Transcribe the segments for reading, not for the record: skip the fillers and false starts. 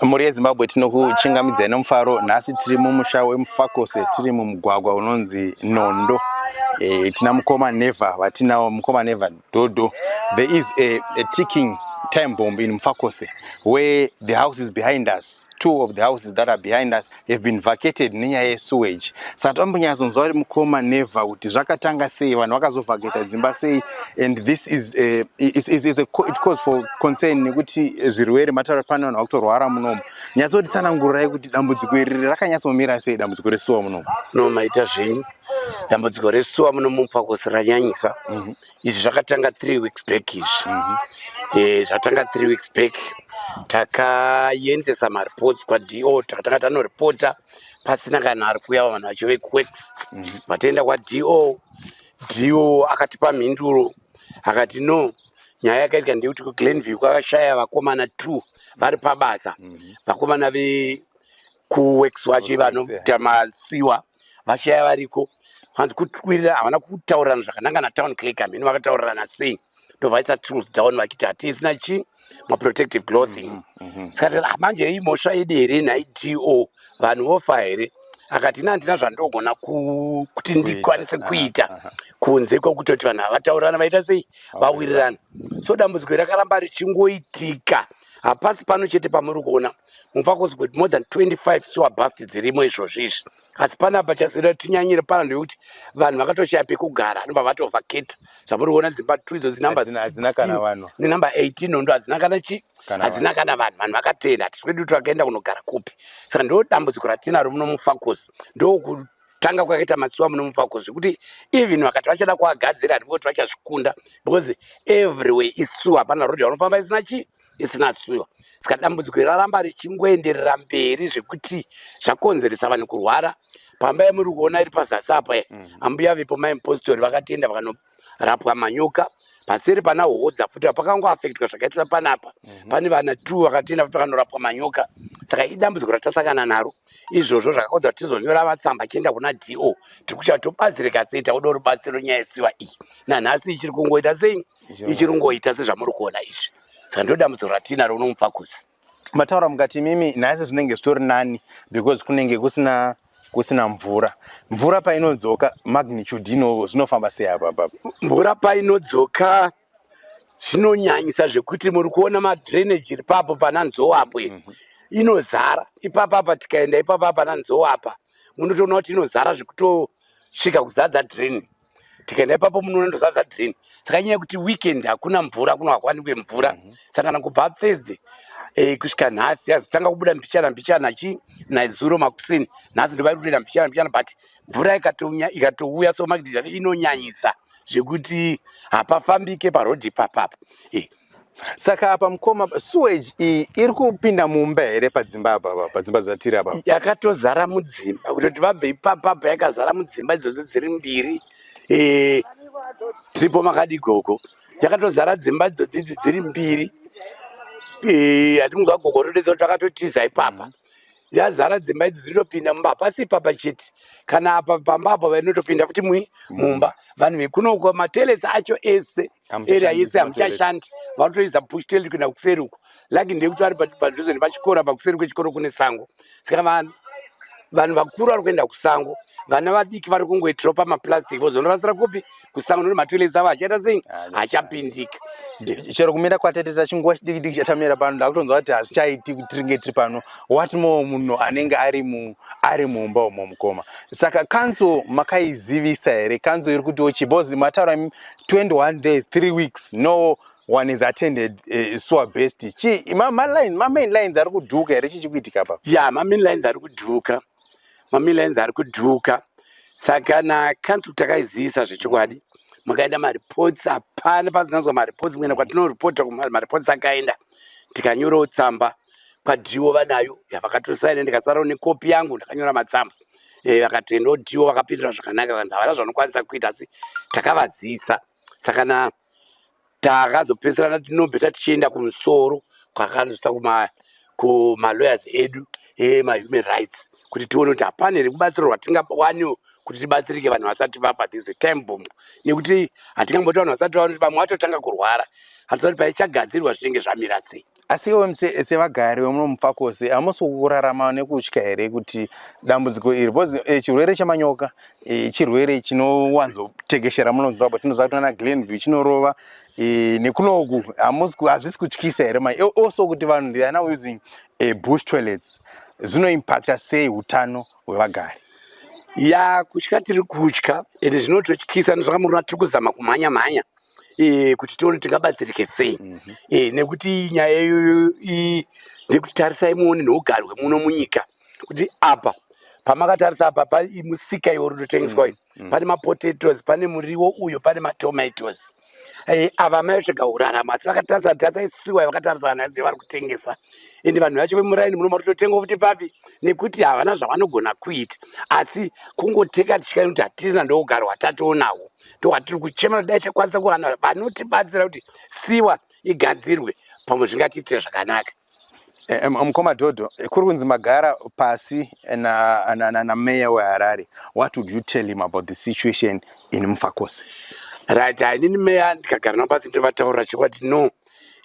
Mhuri yeZimbabwe, tinokuchingamidzai nomufaro. Nhasi tiri mumusha weMufakose, tiri mumugwagwa unonzi Nondo. Tina mukoma Neva vatinawo, mukoma Neva Dodo. There is a ticking time bomb in Mufakose where the houses behind us, two of the houses that are behind us have been vacated nenyaya yesewage. Saka tombonyatsonzwa kuti mukoma Neva kuti zvakatanga sei, vanhu vakazovhaketa dzimba sei, and this is a, it's a, it cause for concern nekuti zvirwere mataura pane vanhu vakutorwara munomu. Nyatsotitsanangurirai kuti dambudziko iri rakanyatsomira sei, dambudziko resewer munomu. No, maita zvenyu. Dambudziko resewer muno muMufakose ranyanyisa. Izvi zvakatanga 3 weeks back izvi. Zvatanga 3 weeks back. Takaendesa mareports kwaDO, takatanga tanoripota pasina kana ari kuuya, vanhu vacho vekuworks. Vatoenda kwaDO, DO akatipa mhinduro akati no, nyaya yakaitika ndeyekuti kuGlenview kwakashaya vakomana two vari pabasa, vakomana vekuworks wacho vanoita masewer vashaya variko. Vanzi kutwirira havana kutaurirana zvakananga natown clerk, hamene vakataurirana sei, ndobvaisa tools down vachiti hatisina chi maprotective clothing. Saka tati, "Ah, manje iyi mhosva yedu here nhai DO? Vanhu vofa here?" Akati, "Ina handina zvandogona kuti ndikwanise kuita kunze kwekutoti vanhu havataurirana, vaita sei, vawirirana." So dambudziko rakaramba richingoitika. Hapasi pano chete pamuri kuona Mufakose kuti more than 25 sewer burst dzirimo izvozvo izvi, asi panapa chazoita tinyanyire pano ndekuti vanhu vakatoshaya pekugara, anobva vatovhaketa. Zvamuri kuona dzimba tu idzo dzinumber Hadzina kana vanhu. Nenumber 18 nondo hadzina kana chi Kana. Hadzina kana vanhu. Vanhu vakatenda, hatisi kwedu takaenda kunogara kupi? Saka ndo dambudziko ratinaro muno muMufakose. Ndokutanga kwakaita masewer muno muMufakose, zvekuti even vakati vachada kuagadzira, handingoti vachazvikunda because everywhere isewer. Hapana rodhi yaunofamba isina chi isina sewer. Saka dambudziko raramba richingoenderera mberi zvekuti zvakonzeresa vanhu kurwara. Pamba yamuri kuona iri pazasi apa, ambuya vepo, mai Mupostori, vakatenda vakanorapwa manyoka. Paseri pana Hodza futi pakangoafektwa zvakaitwa panapa, pane vana two vakatenda futi vakanorapwa manyoka. Saka idambudziko ratasangana naro izvozvo zvakakodza kuti tizonyora matsamba achienda kuna DO. Tiri kucha tobatsirika sei? Tauda rubatsiro. Nyaya yesewer iyi nanhasi ichiri kungoita sei, ichiri kungoita sezvamuri kuona izvi. Saka ndo dambudziko ratinaro uno muMufakose. Mataura mukati mimi nhasi zvinenge zvitori nani because kunenge kusina mvura. Mvura painodzoka, magnitude ino zvinofamba sei apa apa? Mvura painodzoka zvinonyanyisa zvekuti muri kuona madrainage iri papo pana Nzowapo inozara ipapapa. Tikaenda ipapa pana Nzowapa munotoona kuti inozara zvekutosvika kuzadza drain. Tikaenda ipapo munoona ndozadza drain. Saka nyaya yekuti weekend hakuna mvura kuno, hakwanikwe mvura. Saka kana kubva Thursday kusvika nhasi yazotanga kubuda mbichana mbichana chi naizuro makuseni, nhasi ndo vari kutoita mbichana mbichana, but mvura ikatouya so magnitude inonyanyisa zvekuti hapafambike parodhi ipapapa. Saka apa mukoma, sewage iyi iri kupinda mumba here padzimba apa, padzimba dzatiri apa? Yakatozara mudzimba kutoti vabve ipapapa, yakazara mudzimba idzodzo dziri mbiri. Tiripo makadi gogo, yakatozara dzimba idzodzidzi dziri mbiri. Hatinzwa gogo todetsa kuti vakatotiza ipapa. Yazara dzimba idzi, dzinotopinda mumba. Hapasi ipapa chete, kana apa pamba apo vainotopinda futi mumba. Vanhu vekunoko matoilets acho ese area yese hamuchashandi, vanotoisa push toilet kuenda kuseri uko. Lucky ndeyekuti vari padhuze nepachikoro apa, kuseri kwechikoro kune sango. Saka vanhu vakuru vari kuenda kusango, vana vadiki vari kungoitirawo pamaplastic vozonorasira kupi? Kusango, nokuti matoilets avo achaita sei? Achapindika. Chero kumira kwatete chinguva chidiki diki chatamira pano, ndakutonzwa kuti hazvichaiti kuti tiringe tiri pano. What more munhu anenge ari mumba umo, mukoma? Saka council makaizivisa here? Council iri kutiwo chi? Because mataura 21 days, 3 weeks, no one is attended sewer burst. Chi ma main lines ari kudhuka here? Chichi kuitika pa? Ya, mamain lines ari kudhuka, mamain lines ari kudhuka. Saka na council takaizivisa zvechokwadi, mukaenda mareports hapana pazinanzwa mareports. Mukaenda kwatinoripota, mareports akaenda, tikanyorawo tsamba kwaDO, vanayo yavakatosaina, ndikasarawo nekopi yangu ndakanyora matsamba. Vakatoendawo DO, vakapindura zvakanaka, vakanzi havana zvanokwanisa kuita, asi takavazivisa. Saka na takazopedzisirana tinobheta tichienda kumusoro kwakazosa kumalawyers edu emahuman rights kuti tione kuti hapana here kubatsiro rwatingawaniwo kuti tibatsirike vanhu vasati vafa. This is a time bomb nekuti hatingamboti vanhu vasati vaona kuti vamwe vatotanga kurwara, hatizoti paichagadzirwa zvinenge zvamira sei. Asi iwe sevagari vemuno muMufakose, hamusi kurarama nekutya here kuti dambudziko iri, because chirwere chemanyoka chirwere chinowanzotekeshera muno Zimbabwe, tinoziva kuti nana Glenview chinorova nekunoku, hazvisi kutyisa here mai? Also kuti vanhu, they are now using bush toilets, zvinoimpacta sei utano hwevagari? Ya, kutya tiri kutya, ende zvinototyisa. Ndozvakamurona tiri kuzama kumhanya mhanya kuti tione tingabatsirike sei, nekuti nyaya iyoyo ndekuti tarisai muone neugari hwemuno munyika, kuti apa pamakatarisa apa musika iwo runotengeswa pane mapotatoes, pane muriwo uyo, pane matomatoes. Ava mai vatsvaga urarama, asi vakatarisa tarisai sewer vakatarisa vanhu asi vari kutengesa, ende vanhu vacho vemuraini muno vari kutotenga futi papi, nekuti havana zvavanogona kuita asi kungoteka tichikani kuti hatina. Ndougaro hwatatoonawo, ndohwatiri kuchema kuti dai takwanisa kuwana vanotibatsira kuti sewer igadzirwe, pamwe zvingatiitire zvakanaka. Mukoma Dhodho, kuri kunzi magara pasi nameya na, na, na weHarare. What would you tell him about the situation in Mufakose? Right, inini meya ndikagara navo pasi ndovataurira chokwadi, no,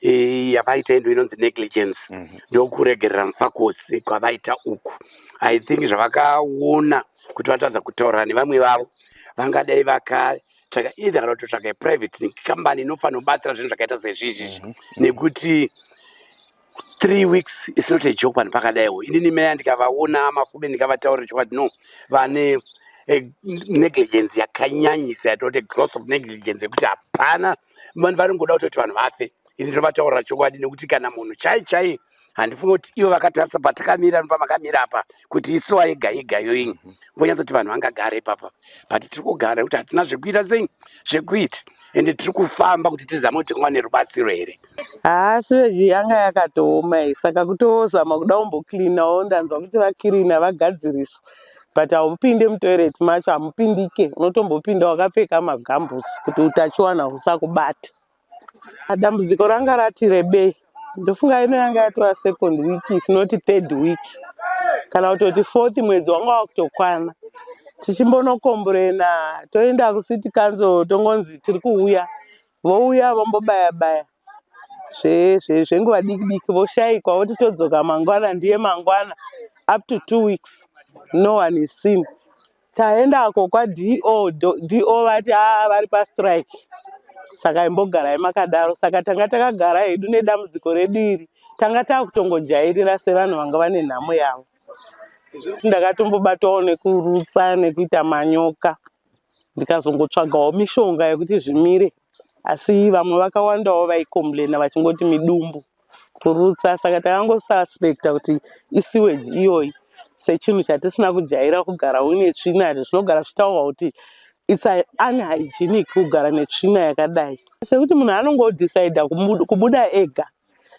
yavaita ndo inonzi negligence. Ndokuregerera Mufakose kwavaita uku. I think zvavakaona kuti vatadza kutaurira nevamwe vavo, vangadai vakatsvaka either kana kutotsvaka private company inofanira kubatsira zvinhu zvakaita sezvizvizvi, nekuti 3 weeks is not a joke vanhu pakadaiwo. Inini meya ndikavaona Mafume ndikavataurira chokwadi, no, vane negligence yakanyanyisa, yatoti gross of negligence, yekuti hapana vanhu vanongoda kutoti vanhu vafe. Ini ndovataurira chokwadi, nekuti kana munhu chai chai handifungi kuti ivo vakatarisa patakamira, pamakamira apa, kuti isewer yega yega yoini vonyatsoti vanhu vangagara ipapa, but tiri kugara nekuti hatina zvekuita sei zvekuita, ende tiri kufamba kuti tizame kuti tingawane rubatsiro here. Haa, sewage yanga yakatooma iyi, saka kutozama kuda kumbocleanawo. Ndanzwa kuti vacleana, vagadzirisa, but haupinde mutoilet macho, hamupindike. Unotombopinda wakapfeka magumboots kuti utachiwana husakubata. Dambudziko ranga rati rebei. Ndofunga ino yanga yatova second week, if not third week, kana kutoti fourth. Mwedzi wanga wakutokwana tichimbonocomplaina, toenda kucity council, tongonzi tiri kuuya, vouya vombobaya baya zvenguva diki diki, voshayikwa, voti todzoka mangwana, ndiye mangwana. Up to 2 weeks no one is seen. Taendako kwaDO, DO vati aa, vari pastrike, saka imbogarai makadaro. Saka tanga takagara hedu nedambudziko redu iri, tanga taakutongojairira sevanhu vanga vane nhamo yavo. Ndakatombobatawo nekurutsa nekuita manyoka, ndikazongotsvagawo mishonga yekuti zvimire, asi vamwe vakawandawo vaicomplaina vachingoti midumbu, kurutsa. Saka takangosuspecta kuti isewage iyoyi, sechinhu chatisina kujaira kugara uine tsvina. Zvinogara zvichitaurwa kuti it's unhygienic kugara netsvina yakadai, sekuti munhu anongodecida kubuda ega,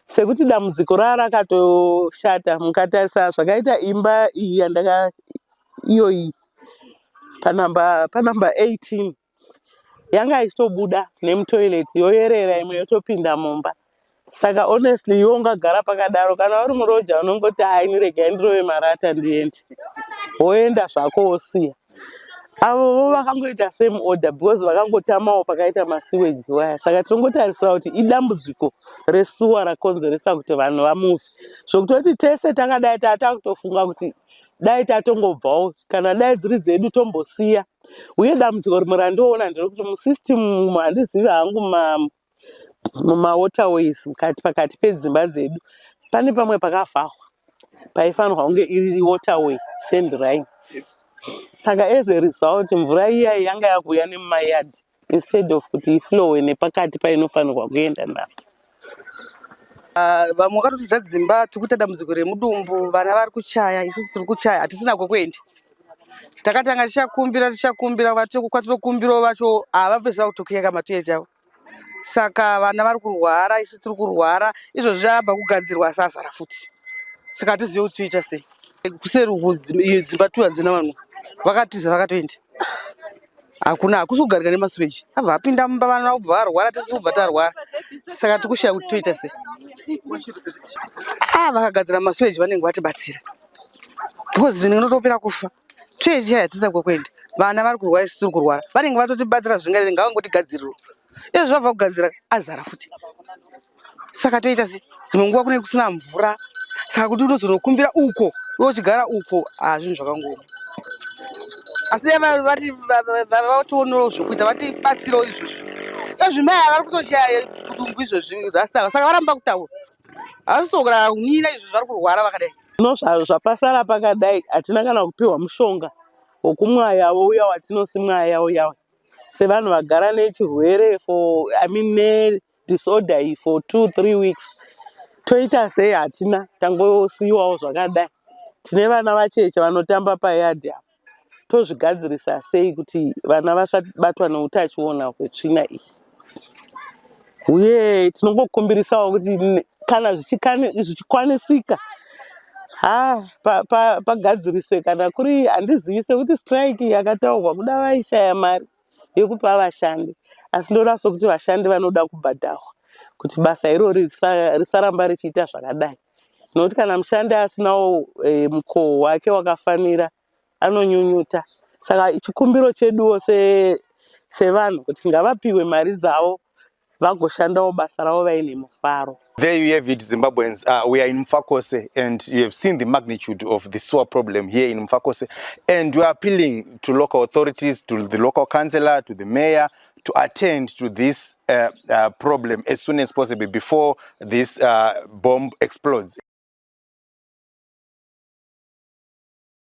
sekuti dambudziko raa rakatoshata. Mukatarisa zvakaita imba iyi yandaka iyoyi panumber 18, yanga ichitobuda nemutoilet, yoyerera, imwe yotopinda mumba. Saka honestly, iwe ungagara pakadaro? Kana uri muroja, unongoti, "Hai, niregai ndirove marata ndiende." Woenda zvako, wosiya avovo vakangoita same order, because vakangotamawo pakaita masewage waya. Saka tinongotarisira kuti idambudziko resewer rakonzeresa kuti vanhu vamove, zvokutoti tese takadai taatakutofunga kuti dai tatongobvawo, kana dai dziri dzedu tombosiya. Uye dambudziko rimwe randiona nderekuti musystem, handizivi hangu, mumawaterways mukati pakati pedzimba dzedu pane pamwe pakavharwa paifanirwa kunge iri waterway sand line. Saka as a result, mvura iya yanga yakuuya nemumayard instead of kuti iflowe nepakati painofanirwa kuenda napo. Vamwe vakatotiza dzimba. Tiri kuita dambudziko remudumbu, vana vari kuchaya, isusu tiri kuchaya, hatisina kwekuenda. Takatanga tichakumbira, tichakumbira, kwatinokumbirawo vacho havapedzisa kutokuyeka matoilet avo. Saka vana vari kurwara, isu tiri kurwara. Izvozvi abva kugadzirwa asi azara futi, saka hatizivi kuti toita sei. Kuseri uku dzimba tu hadzina vanhu, vakatiza, vakatoenda, hakuna, hakusi kugarika nemasewage. Abva apinda mumba, vana kubva varwara, tisi kubva tarwara, saka tikushaya kuti toita sei. A, vakagadzira masewage vanenge vatibatsira, because zvinhu inotopera kufa toechiya, hatisina kwekuenda. Vana vari kurwara, isu tiri kurwara. Vanenge vatotibatsira zvingaite, ngavangotigadziriro. Izvo zvabva kugadzira azara futi. Saka toita sei? Dzimwe nguva kunenge kusina mvura, saka kuti unozonokumbira uko iwe uchigara uko, ah, zvinhu zvakangooma. Asi dai vati vationewo zvokuita, vatibatsirewo izvozvi. Izvozvi mai ava vari kutoshaya kudumbu izvozvi, rasta, saka varamba kutaura, havasi kutokumira izvozvi, vari kurwara vakadai. No, zvapasara pakadai, hatina kana kupiwa mushonga wokumwaya uya watinosimwaya uya. Sevanhu vagara nechirwere for, I mean, nedisorder iyi for 2, 3 weeks, toita sei? Hatina, tangosiyiwawo zvakadai. Tine vana vacheche vanotamba payadhi apa. Tozvigadzirisa sei kuti vana vasabatwa neutachiona hwetsvina iyi? Uye tinongokumbirisawo kuti kana zvichikwanisika, ha, pagadziriswe kana kuri, handizivi, sekuti strike yakataurwa, kuda vaishaya mari yekupa vashandi, asi ndoda sokuti vashandi vanoda kubhadharwa kuti basa irori risaramba richiita zvakadai, nokuti kana mushandi asinawo mukoho wake wakafanira, anonyunyuta. Saka chikumbiro cheduwo sevanhu kuti ngavapiwe mari dzavo, vagoshandawo basa ravo vaine mufaro. There you have it, Zimbabweans. We are in Mufakose and you have seen the magnitude of the sewer problem here in Mufakose. And we are appealing to local authorities, to the local councillor, to the mayor, to attend to this problem as soon as possible before this bomb explodes.